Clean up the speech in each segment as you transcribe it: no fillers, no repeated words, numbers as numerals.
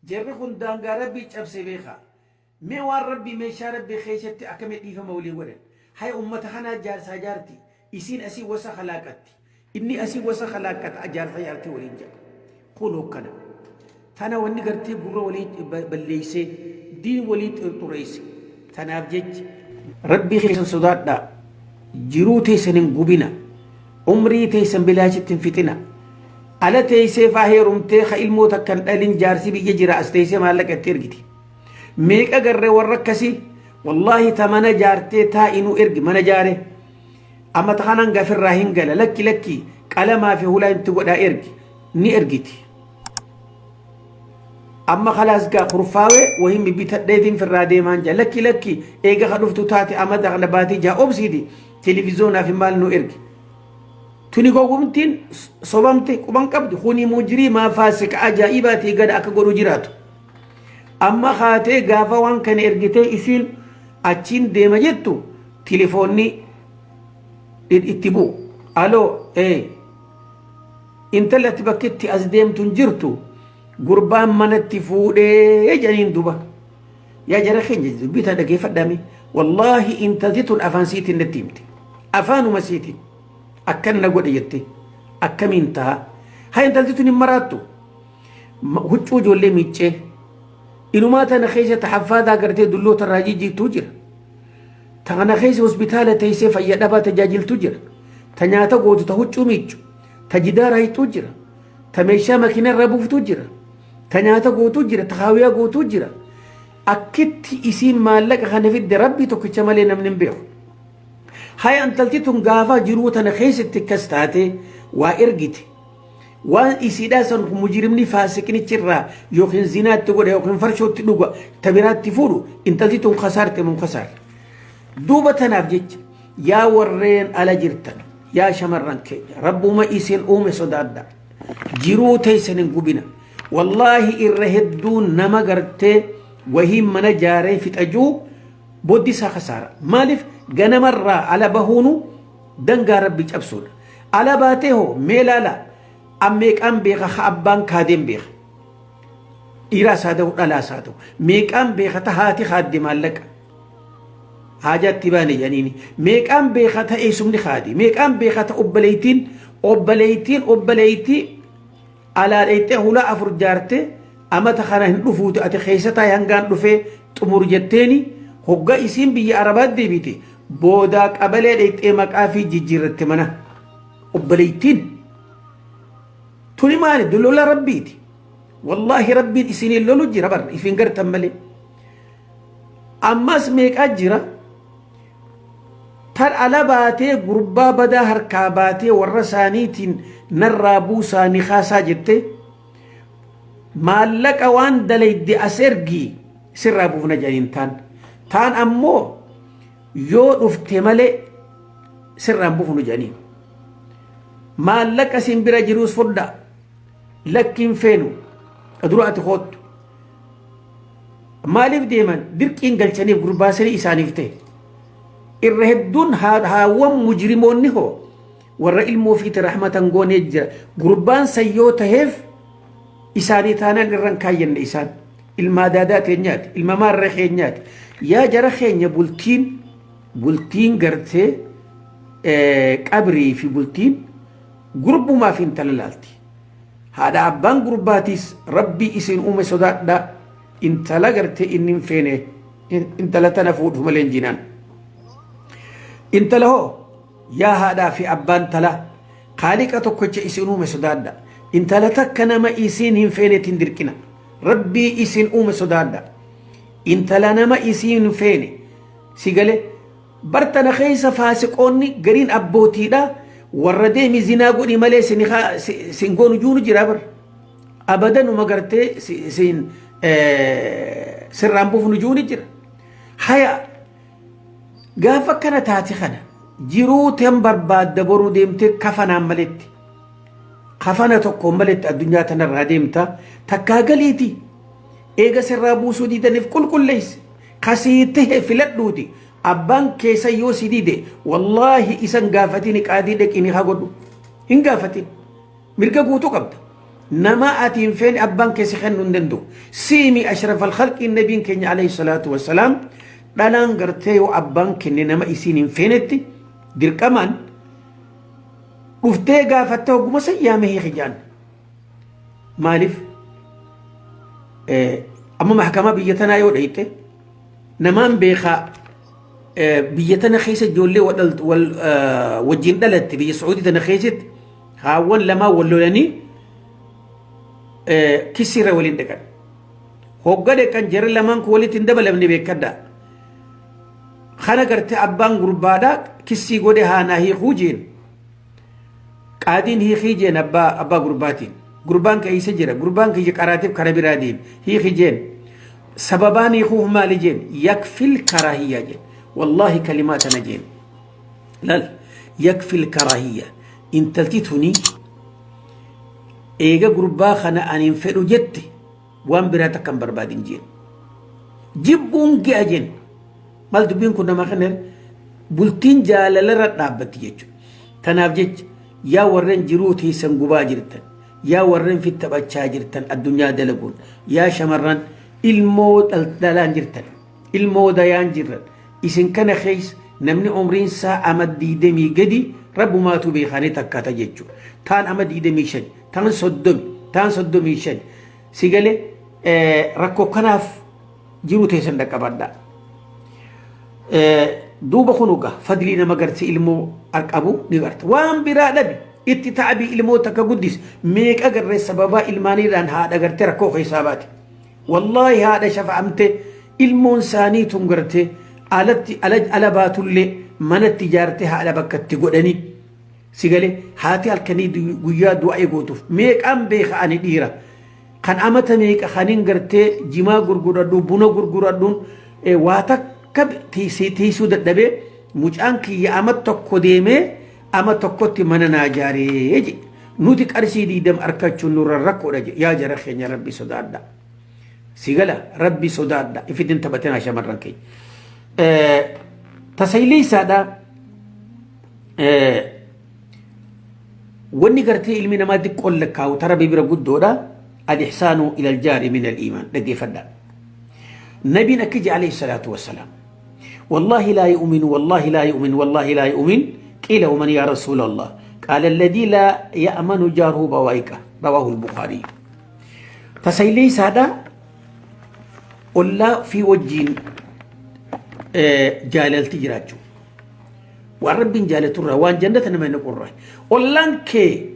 Jarri kun daangaa Rabbii cabse beekaa. Mee waan Rabbii meeshaa Rabbii keessatti akkami dhiifama walii godhan. Hay ummata kanaa jaarsaa jaarti. Isiin asii wasakha laaqatti. Inni asii wasakha laaqqata jaarsa jaartii waliin jedha. Kun kana. Tana wanni gartee gurra walii balleeysee diin walii xureesse. Tanaaf jecha Rabbii keessan sodaadhaa. Jiruu teessan hin gubina. Umrii teessan bilaashitti hin fixina. Ala teessee faa heerumtee ka ilmoo takka hin dhalin jaarsi biyya jira as teessee maallaqa itti ergiti. Meeqa garree warra akkasii wallaahi ta mana jaartee taa'inuu ergi mana jaare. Amma ta kanaan gafirraa hin gala lakki lakki qalamaa fi hulaa itti godhaa ergi ni ergiti. Amma kalaas gaa kurfaawee wahiin bibbitadheetiin firraa deemaan jaa lakki lakki eega ka dhuftu taate amata kana baatii jaa obsiiti televizoonaa fi maal nu ergi. Tuni gowwumtiin sobamte quban qabdu kuni mujrimaa faasika ajaa'ibaatii gada akka godhu jiraatu. Amma kaatee gaafa waan kana ergitee isiin achiin deema jettu tilifoonni itti bu'u. Aloo ee intalli ati bakki itti as deemtu hin jirtu gurbaan manatti fuudhee jedhaniin duba. Yaa jara keenya dubbii tana dhaggeeffadhaami. Wallaahi intalti tun afaan siitiin natti himte. Afaanuma siitiin. Akkan na godhe jette. Akkamiin ta'a? Haa intalti tun hin maraattu. Huccuu ijoollee miiccee. Inumaa tana keessa haffaadaa gartee dulloota irraa jijjiirtuu jira. Tana keessa hospitaala teessee fayya dhabaa tajaajiltu jira. Ta nyaata gootu ta huccuu miiccu. Ta jidaara hiixuu jira. Ta meeshaa makiina irra buuftuu jira. Ta nyaata gootuu jira. Ta haawiyaa gootuu jira. Akkitti isiin maallaqa kana fidde Rabbii tokkicha malee namni hin beeku. Haya intalti tun gaafa jiruu tana keessatti akkas taate waa ergite. Waan isiidhaa san mujrimni faasiqnichi irraa yookiin zinaatti godha yookiin farshootti dhuga ta biraatti fuudhu intalti tun kasaarte mun kasaarte. Duuba tanaaf jecha yaa warreen ala jirtan yaa shamarran keenya Rabbuma isin uume sodaadha. Jiruu teessan hin gubina. Wallaahi irra hedduun nama gartee wahiin mana jaaree fixajuu boddi isaa kasaara. Maaliif ganamarraa ala bahuunu dangaa Rabbi cabsuudha. Ala baatee hoo mee laala ammeeqaan beeka ha abbaan kaadeen beeka. Dhiiraas haa ta'u dhalaas haa ta'u meeqaan beeka ta haati haadde maallaqa. Haajaatti baane jedhaniini meeqaan beeka ta eessumni haadi meeqaan beeka ta obboleettiin obboleettiin obboleettii alaa dheeyxee hulaa afur jaarte amata kana hin dhufuuti ati keessa taa'e hangaan dhufee xumur jetteeni hogga isiin biyya arabaa deebite boodaa qabalee dheeyxee maqaa fi jijjiirratte mana obboleettiin tuni maali dullola Rabbiiti. Wallaahi Rabbiin isiniin lolu jira bar ifin gartan malee. Ammas meeqaa jira tan ala baatee gurbaa badaa harkaa baatee warra isaaniitiin narraa buusaa ni kaasaa jettee maallaqa waan dalayde as ergii sirraa buufna jedhaniin taan. Taan ammoo yoo dhufte malee sirraan buufnu jedhaniin. Maallaqa isin bira jiruus fudhaa. Lakki hin feenu. Dura ati koottu. Maaliif deeman dirqiin galchaniif gurbaasanii isaaniif ta'e. Irra hedduun haawwan mujrimoonni hoo warra ilmoo ofiiti rahmatan goonee jira. Gurbaan san yoo taheef isaanii taanaan irra hin kaayyanne isaan. Ilma adaadaa teenyaati. Ilma maarree keenyaati. Yaa jara keenya bultiin bultiin gartee qabrii fi bultiin gurbumaa fi intala laalti. Haadha abbaan gurbaatiis Rabbii isin uume sodaadhaa intala gartee inni hin feene intala tana fuudhu malee hin jinaan. Intala hoo yaa haadhaa fi abbaan talaa kaaliqa tokkicha isin uume sodaadha. Intala takka nama isin hin feenetti hin dirqina. Rabbii isin uume sodaadha. Intala nama isin hin feene si galee bar tana keessa faasiqoonni gariin abbootiidha warra deemi zinaa godhi malee sin goonu juunu jira bar. Abadanuma gartee sin sirraan buufnu juuni jira. Haya gaafa kana taate kana jiruu tan barbaadda boruu deemtee kafanaan maletti. Kafana tokkoon maletti addunyaa tanarraa deemta takkaa galiiti. Eega sirraa buusuu didaniif qulqulleessi. Kasii tahe filadhuuti. Abbaan keessa yoo si dide wallaahi isan gaafatin qaadii dhaqini haa godhu. Hin gaafatin. Mirga guutuu qabda. Nama ati hin feene abbaan kee si kennuu hin danda'u. Siimi ashraf alkhalqii nabiin keenya alayhi salaatu wassalaam dhalaan gartee yoo abbaan kenne nama isiin hin feenetti dirqamaan dhuftee gaafattee hogguma san yaame hiiki jaan. Maaliif? Amma mahkamaa biyya tanaa yoo dhayxe namaan beekaa biyya tana keessa ijoollee wal wajjin dhalatte biyya Sacuudii tana keessatti haawwan lamaa wal lolanii kisiirra waliin dhaqan. Hogga dhaqan jarri lamaan kun walitti hin dabalamne beekadhaa. Kana gartee abbaan gurbaadhaa kissii godhe haanaa hiikuu jeen. Qaadiin hiikii jeen abbaa gurbaatiin. Gurbaan keessa jira. Gurbaan kiyya qaraatiif kara biraa deeme. Hiiki jeen. Sababaan hiikuuf maali jeen? Yakfil karaahiyyaa jeen. Wallaahi kalimaa tana jeen. Laal yakfil karaahiyyaa. Intalti tuni eega gurbaa kana ani hin fedhu jette waan biraa takka hin barbaadin jeen. Jibbuun gi'a jeen. Maal dubbiin kun nama kana bultiin jaalalarra dhaabbatti jechuudha. Tanaaf jecha yaa warreen jiruu teessan gubaa jirtan, yaa warreen fit taphachaa jirtan addunyaa dalaguun, yaa shamarran ilmoo dhalaan jirtan, ilmoo dayaan jirran, isin kana keessa namni umriin isaa ama 20 gadi rabbumaatu beekanii takkaata jechuudha. Taan ama 25, taan 30, taan 35 si galee rakkoo kanaaf jiruu teessan dhaqqabadha. Duuba kun egaa fadlii nama gartee ilmoo qabu ni garta. Waan biraa dhabi itti ta'abii ilmoo takka guddis meeqa garree sababaa ilmaaniidhaan haadha gartee rakkoo keessaa baate. Wallaahi haadha shafa'amte ilmoon isaanii tun gartee alatti ala baatullee manatti ijaartee haadha bakka itti godhanii si galee haati halkanii guyyaa du'a eegootuuf meeqaan beeka ani dhiira. Kan amata meeqa kanin gartee jimaa gurguradhu buna gurguradhuun waa takka tiisuu dadhabee mucaan kiyya ama tokko deemee ama tokkotti mana naa ijaaree jedhe. Nuti qarshii 20 argachuun nurra rakkoodha jedhe. Yaa jara keenya rabbi sodaadha. Si gala rabbi sodaadha. Ifitin taphatinaa shamarran keenya. Tasayiliisaadha. Wanni gartee ilmi namaa xiqqoon lakkaa'u tara bira guddoodha. Al-ihsaanu ilal jaari min al-iimaan. Dhaggeeffadhaa. Nabiin akka jedhe alayhi salaatu wassalaam. والله لا يؤمن والله لا يؤمن والله لا يؤمن. قيل ومن يا رسول الله؟ قال الذي لا يأمن جاره بوائقه. رواه البخاري. تسيلي سادة ولا في وجين جاللتي جراجو waan rabbiin jaalaturraa waan jannata nama hin naqurraa ollaan kee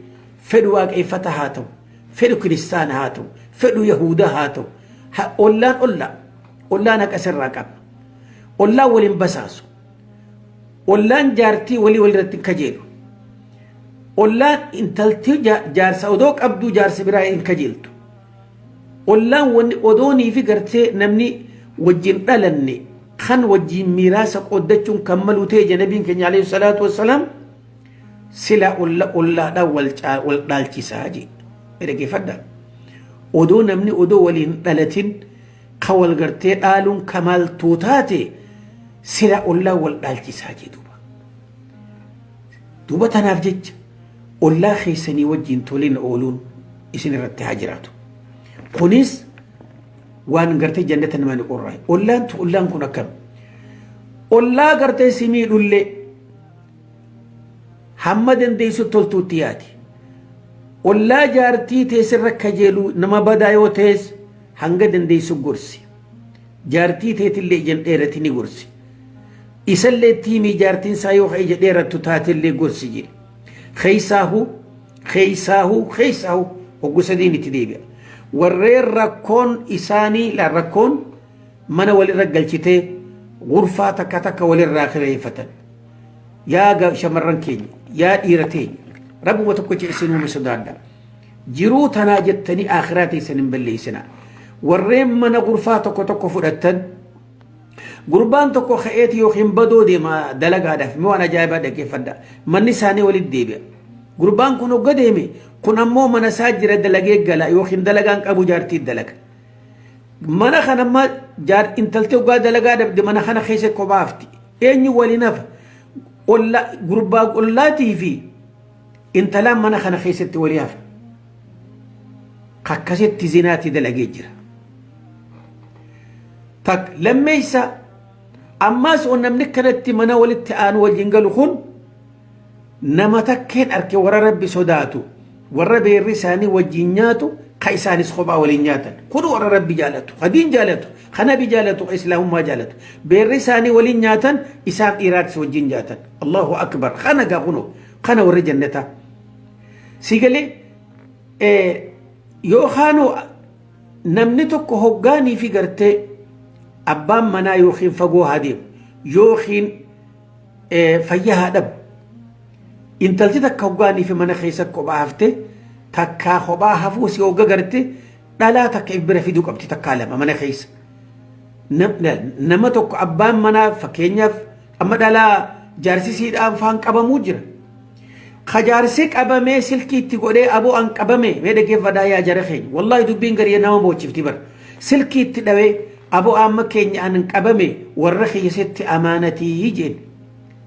fedhu waaqeffata haa ta'u, fedhu kiristaana haa ta'u, fedhu yahudaa haa ta'u, ollaan ollaa ollaan haqa sirraa qaba. Ollaan waliin basaasu, ollaan jaartii walii walirratti hin kajeelu, ollaan intaltii jaarsa odoo qabduu jaarsa biraa hin kajeeltu. Ollaan wanni odoonii fi gartee namni wajjin dhalanne kan wajjin miiraasa qooddachuun kan malu ta'e nabiin keenya alayhi salaatu wassalaam sila olla ollaadhaan wal dhaalchisaa jee. Dhaggeeffadhaa. Odoo namni odoo waliin dhalatin kan wal gartee dhaaluun kamaaltuu taate sila ollaa wal dhaalchisaa jee duuba. Duuba tanaaf jecha ollaa keessanii wajjin toliin ooluun isin irratti haa jiraatu. Kunis waan gartee jannata nama ni qorraa. Ollaan ollaan kun akkam? Ollaa gartee si miidhullee hamma dandeessu toltuutti yaadi. Ollaa jaartii teessirra kajeelu nama badaa yoo ta'es hanga dandeessu gorsi. Jaartii teetillee ija dheerati ni gorsi. Isallee tiimii jaartiin isaa yoo ija dheerattu taatellee gorsi jedhe. Keessaahuu keessaahuu keessaahuu hoggu sadiin itti deebi'a. Warreen rakkoon isaanii rakkoon mana walirra galchitee gurfaa takka takka walirraa kireeffatan. Yaa shamarran keenya, yaa dhiira teenya, rabbuma tokkicha isin uume sodaadha. Jiruu tanaa jettanii akhiraa teessan hin balleessinaa. Warreen mana gurfaa tokko tokko fudhattan gurbaan tokko ka'eeti yookiin badoo deema dalagaadhaaf waan ajaa'ibaa dhaggeeffadha. Manni isaanii walitti deebi'a. Gurbaan kun hogga deeme kun ammoo mana isaa jira dalagee gala yookiin dalagaan qabu jaartii dalaga. Mana kana amma intalti hoggaa dalagaa dhabde mana kana keessa kophaafti. Eenyu waliin hafa? Olla gurbaa ollaatii fi intalaan mana kana keessatti walii hafa. Akkasitti zinaatti dalagee jira. Takka lammeessa ammaas namni kanatti mana walitti aanu wajjin galu kun nama takkeen arke warra Rabbi sodaatu, warra beerri isaanii wajjin nyaatu, ka isaanis kophaa waliin nyaatan kun warra Rabbi jaalatu, ka diin jaalatu, ka Nabi jaalatu, ka Islaamummaa jaalatu, beerri isaanii waliin nyaatan, isaan dhiiraatis wajjin nyaatan. Allahu akbar! Kana gaa kuno kana warra jannataa si galee yookaanuu namni tokko hoggaanii fi gartee abbaan manaa yookiin fagoo haa deemu yookiin fayyaa haa dhabu, intalti takka hoggaanii fi mana keessa kophaa hafte, takkaa kophaa hafuu si hogga garte, dhalaa takka if bira fiduu qabdi, takkaa lama mana keessa. Nama tokko abbaan manaa fakkeenyaaf amma dhalaa jaarsisiidhaan faan qabamuu jira. Kajaarsi qabamee silkii itti godhee, "Aboo, an qabame." Mee dhaggeeffadhaa yaa jara keenya, wallaahi dubbiin garii nama boochifti bara. Silkii itti dhawee, "Aboo, amma keenya an qabame, warra keessatti amaanatii," jeen.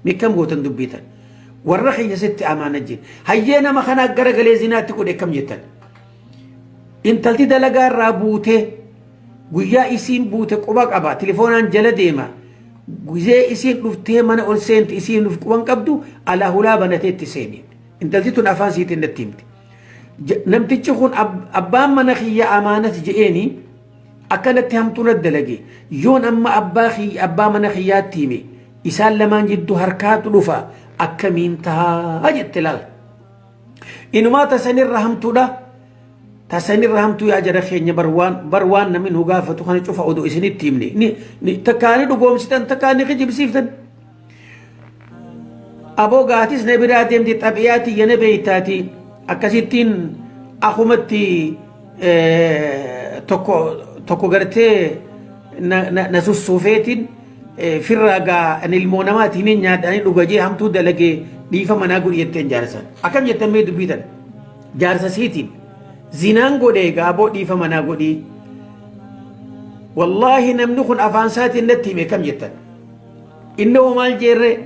Mikkam gootan dubbiitan? "Warra keessatti amaana," jeen. Hayyee, nama kanaa garagalee zinaatti godhe akkam jettan? Intalti dalagaa irraa buutee, guyyaa isiin buute quba qaba, telefoonaan jala deema. Gizee isiin dhuftee mana ol seenti, isiin dhuf quban qabdu, alaa hulaa banatee itti seeni. Intalti tun afaan siitiin natti himti. Namtichi kun, "Abbaan mana kiyya amaanati je'eeni, akkanatti hamtuu na dalage. Yoon amma abbaa kiyya, abbaa mana kiyyaatti hime, isaan lamaan jidduu harkaatu dhufa, akkamiin tahaa?" jette. Laal, inumaa tasanirra hamtuudha, tasanirra hamtuu. Yaa jara keenya, bar waan namni nu gaafatu kana cufa oduu isinitti himne, takkaani dhugoomsitan, takkaani kijibsiiftan. Aboo, gaatis na biraa deemti, xabiyaati yana beeytaati, akkasittiin akumatti tokko tokko gartee na sussuufeetiin firraa gaa ani ilmoo namaatiin hin nyaadhanii dhuga jee hamtuu dalagee, dhiifa manaa godhi jetteen jaarsan. Akkam jettan mee dubbiitan? Jaarsa siitiin zinaan godhee gaa, aboo, dhiifa manaa godhii. Wallaahi namni kun afaan isaatiin natti hime. Kam jettan? Inni hoo maal jeerre?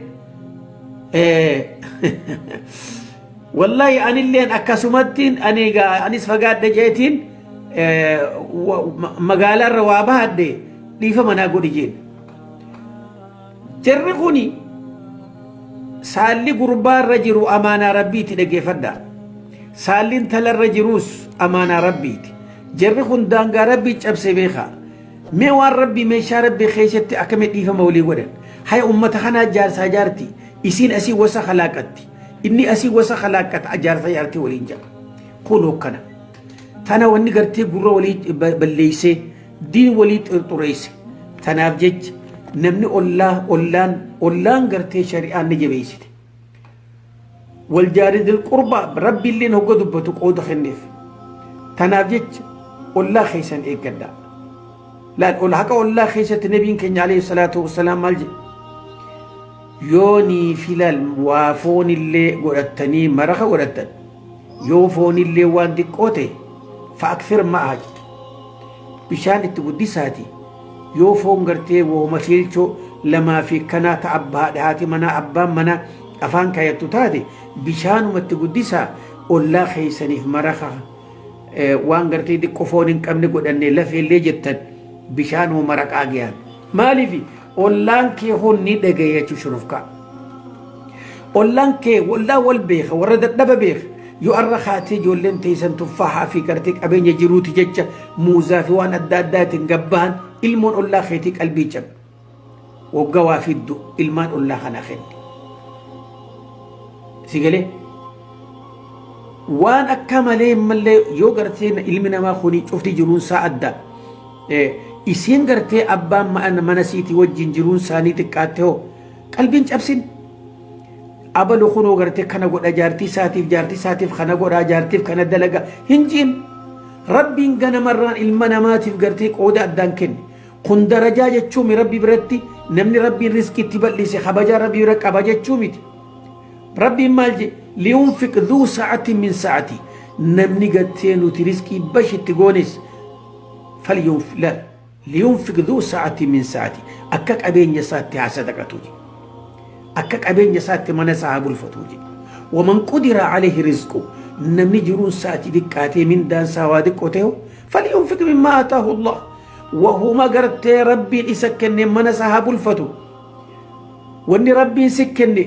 Wallaahi anilleen akkasumattiin ani egaa anis fagaadhe jeetiin magaalaarra waa bahadhe, dhiifa manaa godhi jeen. Jarri kuni saalli gurbaarra jiru amaanaa Rabbiiti, dhaggeeffadha. Saalli intalarra jiruus amaanaa Rabbiiti. Jarri kun daangaa Rabbii cabse beekaa. Mee waan Rabbii meeshaa Rabbii keessatti akkamitti dhiifama walii godhan? Haya, ummata kanaa jaarsaa jaarti. Isiin asii wasa kalaaqatti. Inni asii wasa kalaaqata, jaarsa jaartii waliin jedha. Kun hokkana. Tana wanni gartee gurra walii balleeysee diin walii xureesse. Tanaaf jecha namni ollaa ollaan gartee shari'aan ni jabeessite. والجار ذي القربى Rabbi illeen hogga dubbatu qooda kenneef. Tanaaf jecha ollaa keessan eeggadhaa. Laal, ol haqa ollaa keessatti Nabiin keenya عليه الصلاة والسلام maal jedhe? Yoo nii filal waa foonillee godhattanii maraqa godhattan, yoo foonillee waan xiqqoo ta'e, فأكثر ماءها jedhe. Bishaan itti guddisaati. Yoo foon gartee wooma kiilchoo lamaa fi kanaa ta abbaa haati manaa abbaan manaa afaan kaayattu taate, bishaanumatti guddisaa ollaa keessaniif maraqa. Waan gartee xiqqoo foon hin qabne godhanne lafeellee jettan, bishaanuma maraqaa gahan. Maaliif? Ollaan kee kun ni dhagaye jechuu shurufkaa. Ollaan kee ollaa wal beeka, warra dadhaba beeka. Yoo arra kaatee ijoolleen teessan tuffaahaa fi gartee qabeenya jiruuti jecha muuzaa fi waan adda addaatiin gabbahan, ilmoon ollaa keetii qalbii cabu. Waggaa waa fiddu ilmaan ollaa kanaa kenni. Si galee? Waan akka malee mallee yoo gartee ilmi namaa kuni cufti jiruun isaa adda. Isiin gartee abbaan mana siitii wajjin jiruun isaanii xiqqaatte hoo, qalbiin cabsin. Abalu kunoo gartee kana godha jaartii isaatiif, jaartii isaatiif kana godha, jaartiif kana dalaga hin jiin. Rabbiin ganamarraan ilma namaatiif gartee qooda addaan kenne. Kun darajaa jechuumi Rabbi biratti namni Rabbiin riskiitti bal'ise kabajaa Rabbi bira qaba jechuu miti. Rabbiin maal jedhe? لينفق ذو سعة من سعته. Namni gartee nuti riskii bashitti goones فلينفق لا لينفق ذو سعة من سعته, akka qabeenya isaatti haa sadaqatu jedhe. Akka qabeenya isaatti mana isaa haa bulfatu jedhe. ومن قدر عليه رزقه. Namni jiruun isaati xiqqaatee mindaan isaa waa xiqqoo ta'e, فلينفق مما آتاه الله. Wahuma gartee Rabbiin isa kenne mana isaa haa bulfatu. Wanni Rabbiin si kenne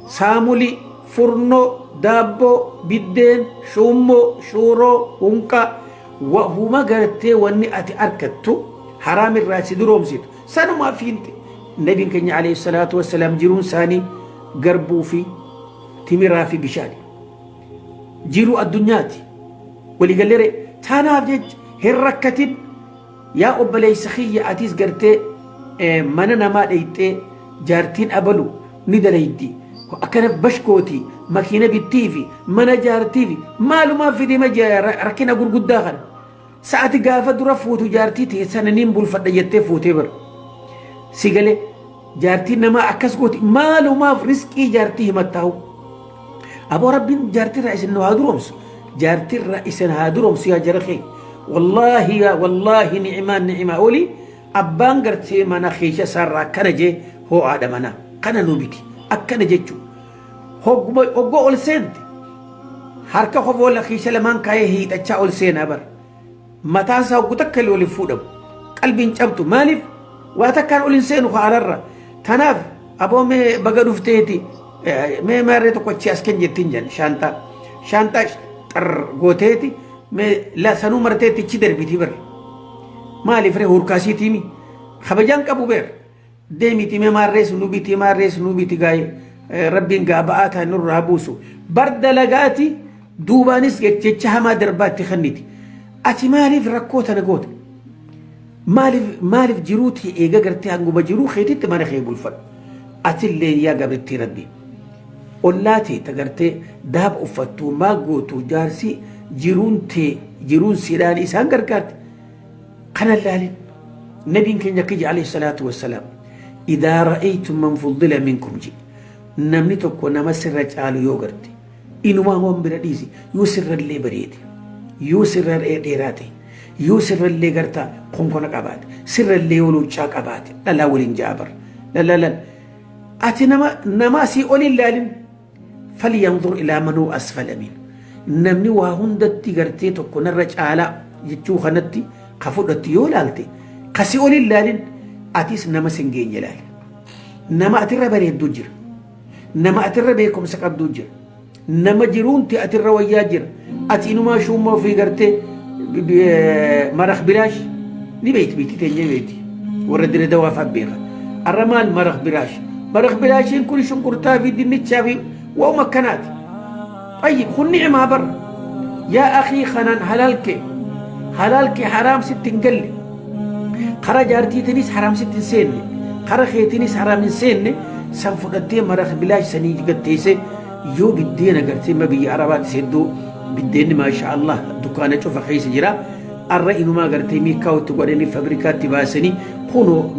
saamuli, furnoo, daabboo, biddeen, shuummoo, shuuroo, hunqaa, wahuma gartee wanni ati argattu haraam irraa si duroomsitu sanumaa fiinte. Nabiin keenya عليه الصلاة والسلام jiruun isaanii garbuu fi timiraa fi bishaani. Jiruu addunyaati. Waliigallee taanaaf jecha hin rakkatin. Yaa obboleessa kiyya, atis gartee mana namaa dheyxee jaartiin abalu ni dalaydi, akkana bashkooti, makiina bittii fi mana jaartii fi maalumaaf fidima rakkina gurguddaa kana. Sa'ati gaafa dura fuutu jaartii ta'e sana niin bulfadha jettee fuutee bara. Si galee jaartiin namaa akkas gooti, maalumaaf riskii jaartii himattaa'u? Aboo, Rabbiin jaartiirraa isin nu haa duroomsu. Jaartiirraa isin haa duroomsu yaa jara kee. Wallaahi yaa wallaahi, ni'imaan ni'imaa oli abbaan gartee mana keessa isaarraa akkana jee ho'aadha mana kana nu biti akkana jechuu. Hoggoo ol seente harka kofoola keessa lamaan kaayee hiixachaa ol seenaa bara. Mataan isaa hoggu takka illee waliin fuudhamu. Qalbiin cabtu maaliif waa takkaan ol hin seenu haalarra. Tanaaf aboo, mee baga dhufteeti, mee maarree tokko achi as kenn jettiin jan shaantaa. Shaantaa xar gooteeti mee la sanuu marteetti ichi darbitii bara. Maaliif ree hurkaasiitiimi kabajaan qabu beer. Deemiti mee maarrees nu biti, maarrees nu biti, gaa'e Rabbiin gaa ba'aa ta'an nurraa buusu. Bar dalagaati duubaanis jecha hamaa darbaatti kenniti. Ati maaliif rakkoo tana goota? Maaliif maaliif jiruuti eega gartee hanguma jiruu keetitti mana kee bulfadhu. Atillee yaa gabrittii Rabbi. Ollaa tee tagartee daaba uffattuu maal gootu, jaarsi jiruun tee jiruun siidhaan isaan gargaarti. Kana laalin. Nabiin keenya akka jedhe عليه الصلاة والسلام: إذا رأيتم من فضل منكم ji. Namni tokko nama sirra caalu yoo garte, inumaa waan bira dhiisi, yoo sirrallee bareede, yoo sirra dheeraate, yoo sirrallee gartaa konkona qabaate, sirrallee yoo luuccaa qabaate, dhalaa waliin ja'a bar lallalal, ati nama nama asii ol hin laalin. فلينظر إلى من هو أسفل منه. Namni waa hundatti gartee tokko narra caalaa jechuu kanatti ka fudhattu yoo laalte, kasii ol hin laalin. Atis nama sin geenye laali. Nama atirra bareedduu jira, nama atirra beekumsa qabduu jira, nama jiruunti atirra wayyaa jira. Ati inumaa shuummaa ofii gartee maraq bilaash ni beeyti, beeyti teenyee beeyti, warra dire dawaaf beeka. Arra maal maraq bilaash? Maraq bilaashiin kun shunkurtaa fi dinnichaa fi waa'uma akkanaati. طيب kun ni'maa bar يا أخي. Kanaan halaalkee halaalkee haraam sitti hin galle, kara jaartiitinis haraam sitti hin seenne, kara keetinis haraam hin seenne. San fudhattee maraq bilaash sanii gatteesse yoo biddeena gartee ma biyya Arabaatis hedduu biddeenni maasha Allah dukkaana cufa keessa jira. Arra inumaa gartee miikaa itti godhanii fabrikaatti baasanii kunoo.